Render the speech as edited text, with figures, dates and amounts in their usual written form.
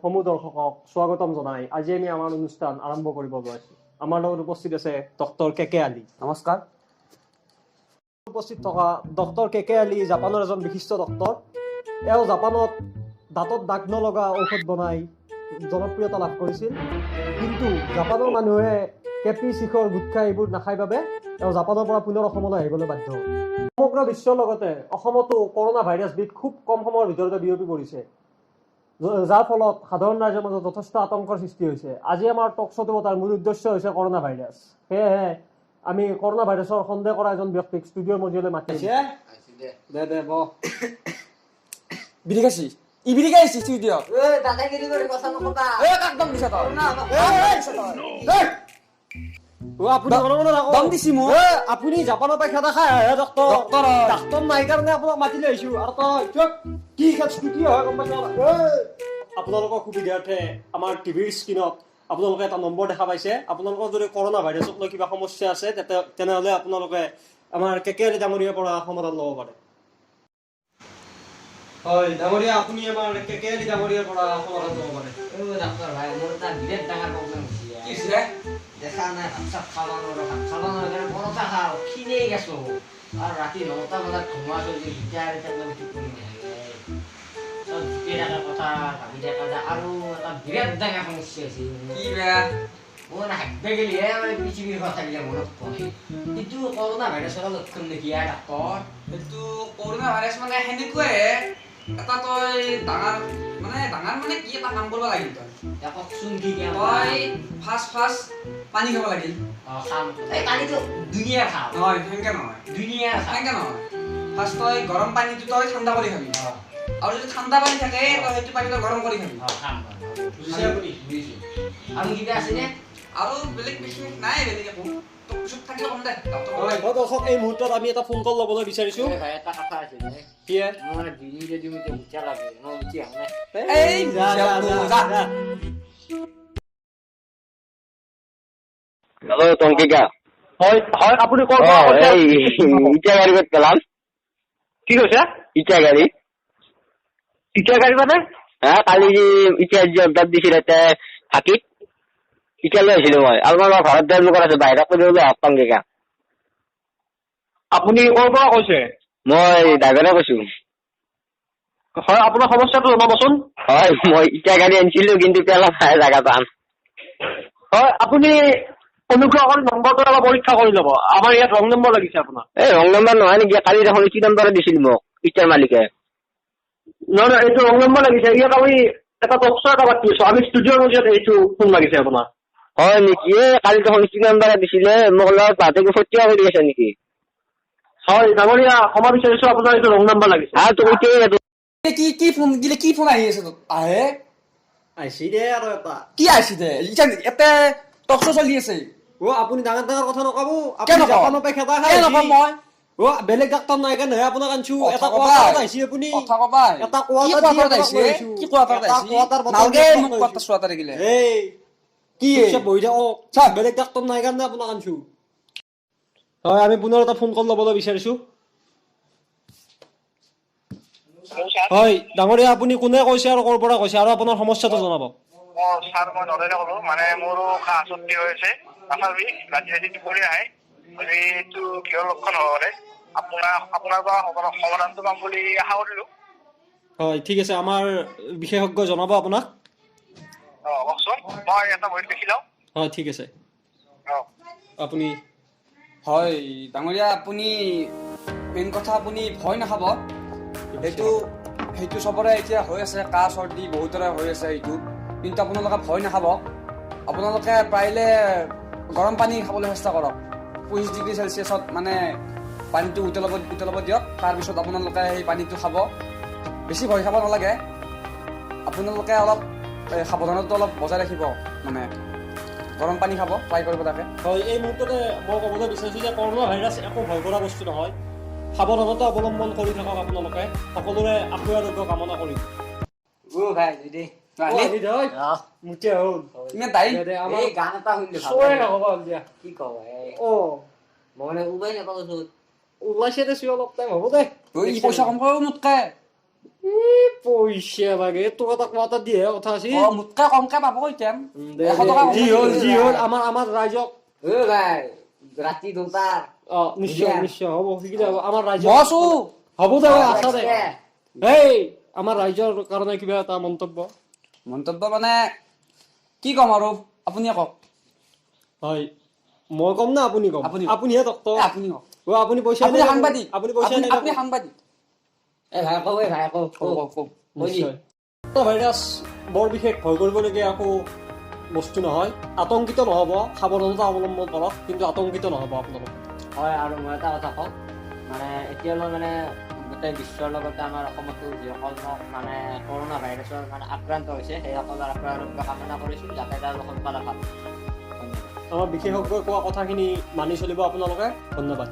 সমূহ দৰ্শকক স্বাগতম জনাই আজি আমি আমাৰ অনুষ্ঠান আৰম্ভ কৰিব ওলাইছোঁ। আমাৰ লগত উপস্থিত আছে ডক্টৰ কে কে আলী। নমস্কাৰ। উপস্থিত থকা ডক্টৰ কে কে আলী জাপানৰ এজন বিশিষ্ট ডক্টৰ। এওঁ জাপানত দাঁতত দাগ নলগা ঔষধ বনাই জনপ্ৰিয়তা লাভ কৰিছিল, কিন্তু জাপানৰ মানুহে কেপি, শিখৰ, গুটখা এইবোৰ নাখায় বাবে তেওঁ জাপানৰ পৰা পুনৰ অসমলৈ আহিবলৈ বাধ্য হ'ল। সমগ্ৰ বিশ্বৰ লগতে অসমতো কৰোণা ভাইৰাছবিধ খুব কম সময়ৰ ভিতৰতে বিয়পি পৰিছে, যাৰ ফলত সাধাৰণ ৰাইজৰ মাজত যথেষ্ট আতংকৰ সৃষ্টি হৈছে। আজি আমাৰ টক শ্ব'টো পতাৰ মূল উদ্দেশ্য হৈছে কৰোণা ভাইৰাছ। সেয়েহে আমি কৰোণা ভাইৰাছৰ সন্দেহ কৰা এজন ব্যক্তিক ষ্টুডিঅ'ৰ মজিয়ালৈ মাতিছে। দে দে বহ। বিড়ি খাইছি, ই বিড়ি খাইছি ষ্টুডিঅ'। দাদাগিৰি কৰি কথা নকবা। এ কাক দম দিছা তই? এ, দিছা তই? এ, অ, আপুনি মনে মনে থাকক। দম দিছি মোক। এ, আপুনি জাপানৰ পৰা খেদা খাই আহে ডক্টৰ। ডক্টৰ হয়। ডাক্তৰ নাই কাৰণে আপোনাক মাতি লৈ আহিছো। আৰু তই চুপ। কি খেল ষ্টুডিঅ' হয় গম পাইছ? এ, আপোনালোকৰ সুবিধাৰ্থে আমাৰ টিভিৰ স্ক্ৰীণত আপোনালোকে এটা নম্বৰ দেখা পাইছে। আপোনালোকৰ যদি কৰোণা ভাইৰাছক লৈ কিবা সমস্যা আছে, তেনেহ'লে আপোনালোকে আমাৰ কে কে আলী ডাঙৰীয়াৰ পৰা সমাধান ল'ব পাৰে। হয় ডাঙৰীয়া, আপুনি আমাৰ কে কে আলী ডাঙৰীয়াৰ পৰা সমাধান ল'ব পাৰে। অ ডাক্তৰ ভাই, মোৰ এটা বিৰাট ডাঙৰ প্ৰব্লেম হৈছে। কি হৈছে? দেখা নাই, ভাত চাত খাব নোৱাৰো। ভাত খাব নোৱাৰো কাৰণে পৰঠা খাওঁ, ক্ষীণেই গেছো। আৰু ৰাতি 9টা বজাত ঘুমোৱা চলি দুটা আঢ়ৈটাত মানে টোপনি নাহে। চব জুপি থকা কথা ভাবি থকা যায়। আৰু এটা বিৰাট ডাঙৰ সমস্যা হৈছে। কি বেয়া? মোৰ মানে হাগবে গেলিহে মানে পৃথিৱীৰ কথাবিলাক মনত পৰে। কিন্তু কৰোণা ভাইৰাছৰ লক্ষণ নেকি ডাক্তৰ? সেইটো কৰোণা ভাইৰাছ মানে সেনেকুৱাই এটা। তই ডাঙৰ মানে ডাঙৰ মানে কি এটা কাম কৰিব লাগিল তই। এতিয়া কওকচোন কি কাম? তই ফাৰ্ষ্ট ফাৰ্ষ্ট পানী খাব লাগিল। অ, খাম। এই পানীটো দুনিয়া খাওঁ। নহয়, সেনেকে নহয়। দুনিয়া খাওঁ। সেনেকে নহয়। ফাৰ্ষ্ট তই গৰম পানীটো তই ঠাণ্ডা কৰি খাবি। আৰু যদি ঠাণ্ডা পানী থাকে, তই সেইটো পানী তই গৰম কৰি খাবি। অ, খাম। বুজিছে আপুনি? বুজিছো। আৰু কিবা আছেনে? আৰু বেলেগ বিশেষ নাই, বেলেগ একো। তোক পিছত থাকিলে কম দে, ডক্টৰ। হয় দৰ্শক, এই মুহূৰ্তত আমি এটা ফোন কল ল'বলৈ বিচাৰিছো। এই ভাই, এটা কথা আছে নে? কি হে? মোৰ মানে বিড়ি যদি মোক এতিয়া লাগে, মই উঠি আহোঁ নে? এই, যা, যা, যা, যা। যা। হেল্ল' টংকিকা। হয় হয়, আপুনি ক'ৰ অ পৰা কৈছে? এই ইটা গাড়ী ক'ত পেলাম? কি কৈছে? ইটা গাড়ী। ইটা গাড়ী মানে? হা, কালি যে ইটা যে অৰ্ডাৰ দিছিল এটা ফাঁকিত ইটা লৈ আহিছিলো মই। আৰু মই ঘৰত তেওঁলোকৰ আছে, বাহিৰত কৰি ওলাই আহক টংকিকা। আপুনি ক'ৰ পৰা কৈছে? মই ড্ৰাইভাৰে কৈছো। হয়, আপোনাৰ সমস্যাটো জনাবচোন। হয়, মই ইটা গাড়ী আনিছিলো, কিন্তু পেলা নাই জাগা টান। হয়, আপুনি অনুগ্ৰহ কৰি নম্বৰটো অলপ পৰীক্ষা কৰি ল'ব। আমাৰ ইয়াত ৰং নম্বৰ লাগিছে আপোনাৰ। এই ৰং নম্বৰ নহয় নেকি? কালি দেখোন ইটো নম্বৰে দিছিল মোক ইটাৰ মালিকে। নহয় নহয়, এইটো ৰং নম্বৰ লাগিছে। ইয়াত আমি এটা টক শ্ব' এটা পাতি আছো। আমি ষ্টুডিঅ'ৰ মজিয়াত এইটো ফোন লাগিছে আপোনাৰ। হয় নেকি? এই কালি দেখোন ইটো নম্বৰে দিছিলে মোক। লগত তাহাঁতে কি ফটীয়া কৰি আছে নেকি? হয় ডাঙৰীয়া, ক্ষমা বিচাৰিছো, আপোনাৰ এইটো ৰং নম্বৰ লাগিছে। হা, তোক এতিয়াই কি কি ফোন দিলে? কি ফোন আহি আছে তোৰ? আহে। আহিছি দে আৰু এটা। কি আহিছে দে? এতিয়া ইয়াতে টক শ্ব' চলি আছে। অ, আপুনি ডাঙৰ ডাঙৰ কথা নকব। কিয় আপুনি নকওঁ? জাপানৰ পৰা খেদা খাই কিয় নকম মই? অ, বেলেগ ডাক্তৰ নাই কাৰণেহে আপোনাক আনিছো। কথা এটা কবা। কোৱাৰ্টাৰত আহিছে আপুনি। কথা কবা। এটা কি কোৱাৰ্টাৰ দি কোৱাৰ্টাৰত আপোনাক আহিছে? লৈ আহিছো। কি কোৱাৰ্টাৰত এটা আহিছে? কোৱাৰ্টাৰ বটল নালগে দি আপোনাক মোক লৈ কোৱাৰ্টাৰ আহিছো। চোৱাৰ্টাৰ গিলে। এই কি? চুপচাপ বহি থাকক। চা। বেলেগ ডাক্তৰ নাই কাৰণে আপোনাক আনিছো। হয়, আমি পুনৰ এটা ফোন কল ল'বলৈ বিচাৰিছো। হয় ডাঙৰীয়া, আপুনি কোনে কৈছে আৰু ক'ৰ পৰা কৈছে আৰু আপোনাৰ সমস্যাটো জনাব। অ ছাৰ, মই নৰেনে ক'লো। মানে মোৰো কাহ চৰ্দি হৈ আছে, মাথাৰ বিষ, ৰাতি ৰাতি টোপনি আহে। এইটো কিহৰ লক্ষণ হ'ব পাৰে? আপোনাৰ পৰা সমাধানটো পাম বুলি আশা কৰিলো। হয়, ঠিক আছে, আমাৰ বিশেষজ্ঞই জনাব আপোনাক। অ, কওকচোন, মই এটা বহীত লিখি লওঁ। হয়, ঠিক আছে। অ। আপুনি হয় ডাঙৰীয়া, আপুনি মেইন কথা আপুনি ভয় নাখাব। সেইটো চবৰে এতিয়া হৈ আছে, কাহ চৰ্দি বহুতৰে হৈ আছে এইটো। কিন্তু আপোনালোকে ভয় নাখাব। আপোনালোকে পাৰিলে গৰম পানী খাবলৈ চেষ্টা কৰক। 25 ডিগ্ৰী চেলচিয়াছত মানে পানীটো উতলাব দিয়ক। তাৰপিছত আপোনালোকে সেই পানীটো খাব। বেছি ভয় খাব নালাগে। আপোনালোকে অলপ সাৱধানতা অলপ বজাই ৰাখিব, মানে গৰম পানী খাব ট্ৰাই কৰিব তাকে। হয়, এই মুহূৰ্ততে মই ক'বলৈ বিচাৰিছো যে কৰোণা ভাইৰাছ একো ভয় কৰা বস্তু নহয়। সাৱধানতা অৱলম্বন কৰি থাকক আপোনালোকে। সকলোৰে আশু আৰোগ্য কামনা কৰিম। অ ভাই, যদি মুঠে হ'ল। ইমান টাইম? দে, দে, আমাৰ এই গান এটা শুনিলো, ভাল শ্ব'য়ে লাগিল। নকবা হ'ল দিয়া। কি কওঁ এই? অ। মই মানে ওলাই নাপালো। ওলাইছে দে, অলপ টাইম হ'ব দে। ঐ, ই পইচা কম কৰিব মোতকে। পইচা লাগে, তোক এটা কোৱা এটা দিয়ে কথা আছিল। অ, মোতকে কমকে পাব এতিয়া। দে, 100 দে, টকা যি কমকে হ'ল দিব। যি হ'ল, আমাৰ ৰাইজক অ ভাই, ৰাতি 2টাৰ। অ, নিশ্চয়। বুজিলা? নিশ্চয় হ'ব, সেইকেইটা হ'ব আমাৰ ৰাইজৰ। মই আছো। হ'ব দে, আছা দে। এই আমাৰ ৰাইজৰ কাৰণে কিবা এটা মন্তব্য। মন্তব্য মানে কি ক'ম আৰু, আপুনিয়ে কওক। হয়, মই ক'ম না আপুনি ক'ম? আপুনি কওক। আপুনিহে ডক্তৰ। এ, আপুনি কওক। অ, আপুনি পইচা আপুনি নাই। সাংবাদিক। আপুনি পইচা নাই। আপুনি সাংবাদিক। এ ভাই কওঁ, এ ভাই কওঁ। কওক, কওক, কওক। নিশ্চয়, ভাইৰাছ বৰ বিশেষ ভয় কৰিবলগীয়া একো বস্তু নহয়। আতংকিত নহ'ব, সাৱধানতা অৱলম্বন কৰক, কিন্তু আতংকিত নহ'ব আপোনালোকে। হয়, আৰু মই এটা কথা কওঁ, মানে এতিয়ালৈ মানে গোটেই বিশ্বৰ লগতে আমাৰ অসমতো যিসকল মানে কৰোণা ভাইৰাছৰ মানে আক্ৰান্ত হৈছে, সেইসকলৰ আৰোগ্য কামনা কৰিছোঁ, যাতে তেওঁলোক সোনকালে ভাল হয়। ধন্যবাদ। আমাৰ বিশেষজ্ঞই কোৱা কথাখিনি মানি চলিব আপোনালোকে। ধন্যবাদ।